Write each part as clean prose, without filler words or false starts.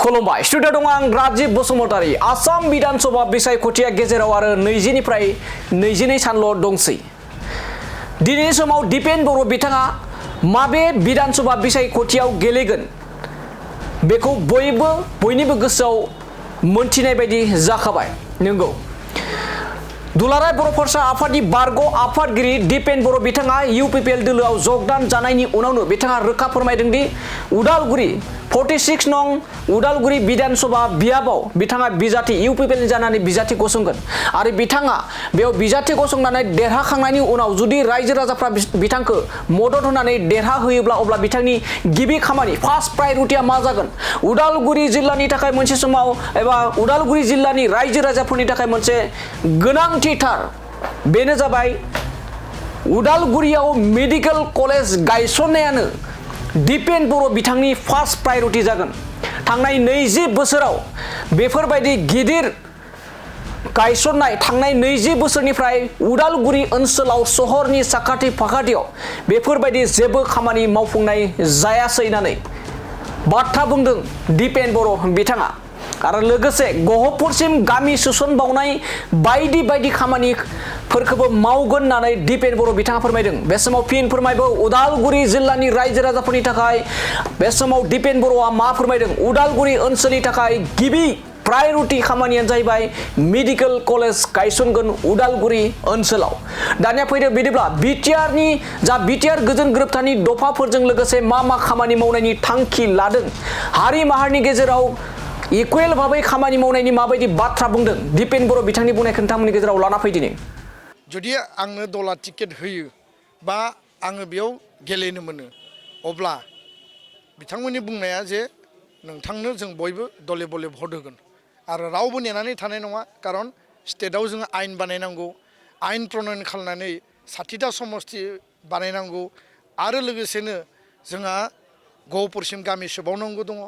खुलुमबाय स्टुडिअ दं आं राजीव बसुमतारी आसाम विधानसभा बिसायख'थिया गेजेराव आरो 20 निफ्राय 22 सानल' दंसै दिनैनि समाव दिपेन बर' बिथाङा माबे विधानसभा बिसायख'थियाव गेलेगोन बेखौ बयनिबो गोसोआव मोनथिनाय बायदि जाखाबाय नंगौ दुलाराय बर' फरायसा आफादनि बारग' आफादगिरि दिपेन बर' बिथाङा इउपिपिएल दोलोआव जगदान जानायनि उनावनो बिथाङा रोखा फोरमायदों दि उदालगुरि 46 नं उदालगुरि विधानसभा बियाबाव बिथाङा बिजाथि इउपिपिएल जानानै बिजाथि गसंगोन आरो बिथाङा बेयाव बिजाथि गसंनानै देरहाखांनायनि उनाव जुदि रायजो राजाफ्रा बिथांखौ मदद होनानै देरहाहोयोब्ला अब्ला बिथांनि गिबि खामानि फार्स्ट प्रायोरिटिया मा जागोन उदालगुरि जिल्लानि थाखाय मोनसे समाव एबा उदालगुरि जिल्लानि रायजो राजाफोरनि थाखाय मोनसे गोनांथिथार बेनो जाबाय उदालगुरियाव मेडिकेल कलेज गायसननायानो दिपेन बर' बिथांनि फार्स्ट प्रायोरिटि जागोन थांनाय 20 बोसोराव बेफोरबायदि गिदिर गायसननाय थांनाय 20 बोसोरनिफ्राय उदालगुरि ओनसोलाव सहरनि साखाथि फाखाथियाव बेफोरबायदि जेबो खामानि मावफुंनाय जायासै होननानै बाथ्रा बुंदों दिपेन बर' बिथाङा आरो लोगोसे गहपुरसिम गामि सोसनबावनाय बायदि बायदि खामानिफोरखौबो मावगोन होननानै दिपेन बर' बिथाङा फोरमायदों बे समाव फिन फोरमायबाव उदालगुरि जिल्लानि रायजो राजाफोरनि थाखाय बे समाव दिपेन बर'आ मा फोरमायदों उदालगुरि ओनसोलनि थाखाय गिबि प्रायोरिटि खामानियानो जाहैबाय मेडिकेल कलेज गायसनगोन उदालगुरि ओनसोलाव दानिया फैदो बिदिब्ला बिटिआर गोजोन गोरोबथानि दफाफोरजों लोगोसे मा खामानि मावनायनि थांखि लादों हारि माहारिनि गेजेराव इकुवेल भाबै खामानि मावनायनि माबायदि बाथ्रा बुंदों दिपेन बर' बिथांनि बुंनायखौ नोंथांमोननि गेजेराव लाना फैदिनि जुदि आंनो दला टिकेट होयो बा आङो बेयाव गेलेनो मोनो अब्ला बिथांमोननि बुंनाया जे नोंथांनो जों बयबो दले बले भट होगोन आरो रावबो नेनानै थानाय नङा खारन स्टेटआव जोङो आयेन बानायनांगौ आयेन प्रनयन खालामनानै 60टा समस्ति बानायनांगौ आरो लोगोसेनो जोंहा गहपुरसिम गामि सोबावनांगौ दङ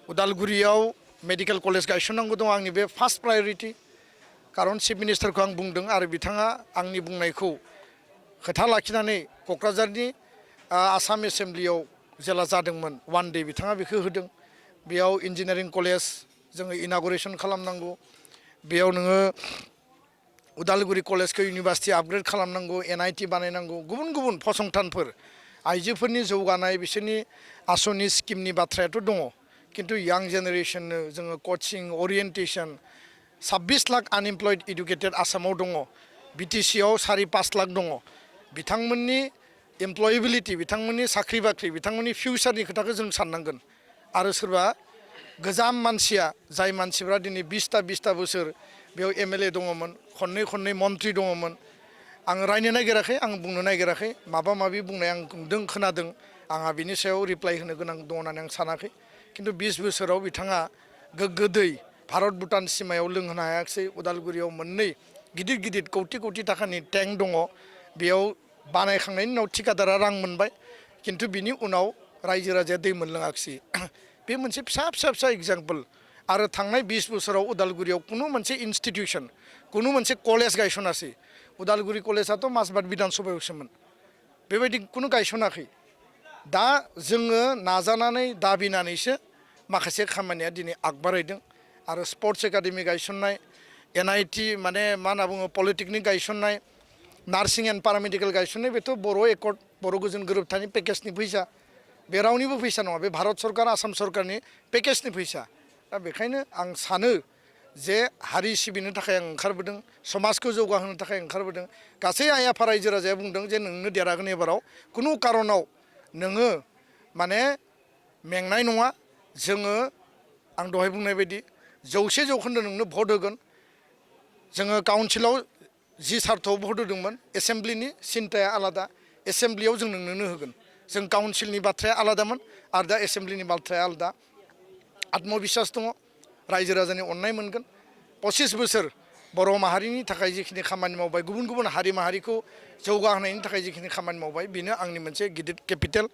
उदालगुरियाव मेडिकेल कलेज गायसननांगौ दं आंनि बे फार्स्ट प्रायोरिटि खारन चिफ मिनिस्टारखौ आं बुंदों आरो बिथाङा आंनि बुंनायखौ खोथा लाखिनानै क'क्राझारनि आसाम एसेम्ब्लियाव जेला जादोंमोन वान डे बिथाङा बेखौ होदों बेयाव इन्जिनियारिं कलेज जोङो इनागुरेसन खालामनांगौ बेयाव नोङो उदालगुरि कलेजखौ इउनिभार्सिटि आपग्रेड खालामनांगौ NIT बानायनांगौ गुबुन गुबुन फसंथानफोर आइजोफोरनि जौगानाय बिसोरनि आसनि स्किमनि बाथ्रायाथ' दङ किन्तु यां जेनेरेशननो जोङो coaching orientation 26 lakh unemployed educated आसामाव दङ BTC आव 4-5 लाख दङ बिथांमोननि एमप्लयेबिलिटि बिथांमोननि साख्रि बाख्रि बिथांमोननि फिउचारनि खोथाखौ जों साननांगोन आरो सोरबा गोजाम मानसिया जाय मानसिफ्रा दिनै 20 बोसोर बेयाव MLA दङमोन खननै मन्त्रि दङमोन आं रायनो नागिराखै आं बुंनो नागिराखै माबा बुंनाय आं नुदों खोनादों आंहा बिनि सायाव रिप्लाइ होनो गोनां दङ होननानै आं सानाखै किन्तु 20 बोसोराव बिथाङा गोग्गो दै भारत भुटान सिमायाव लोंहोनो हायाखिसै उदालगुरियाव मोननै गिदिर कौटि थाखानि टेंक दङ बेयाव बानायखांनायनि उनाव ठिकादारा रां मोनबाय किन्तु बिनि उनाव रायजो राजाया दै मोनलोङाखिसै बे मोनसे फिसा एग्जाम्पल आरो थांनाय 20 बोसोराव उदालगुरियाव कुनु मोनसे इन्स्टिटिउसन कुनु मोनसे कलेज गायसनासै उदालगुरि कलेजआथ' माजबाद बिधानसभायावसोमोन बेबायदि कुनु गायसनाखै दा जोङो नाजानानै दाबिनानैसो माखासे खामानिया दिनै आगबारायदों आरो स्पर्ट्स एकाडेमि गायसननाय NIT माने मा होनना बुङो पलिटेकनिक गायसननाय नार्सिं एन्ड पारामेडिकेल गायसननाय बेथ' बर' एकर्ड बर' गोजोन गोरोबथानि पेकेजनि फैसा बे रावनिबो फैसा नङा बे भारत सरकार आसाम सरकारनि पेकेजनि फैसा दा बेखायनो आं सानो जे हारि सिबिनो थाखाय आं ओंखारबोदों समाजखौ जौगाहोनो थाखाय ओंखारबोदों गासै आइ आफा रायजो राजाया बुंदों जे नोंनो देरहागोन एबाराव कुनु कारनाव नोङो माने मेंनाय नङा जोङो आं दहाय बुंनाय बायदि 100% नोंनो भट होगोन जोङो काउन्सिलाव जि सार्थआव भट होदोंमोन एसेम्ब्लिनि सिन्ताया आलादा एसेम्ब्लियाव जों नोंनो होगोन जों काउन्सिलनि बाथ्राया आलादामोन आरो दा एसेम्ब्लिनि बाथ्राया आलादा आत्मबिश्वास दङ रायजो राजानि अननाय मोनगोन 25 बोसोर बर' माहारिनि थाखाय जिखिनि खामानि मावबाय गुबुन हारि माहारिखौ जौगाहोनायनि थाखाय जिखिनि खामानि मावबाय बेनो आंनि मोनसे गिदिर केपिटेल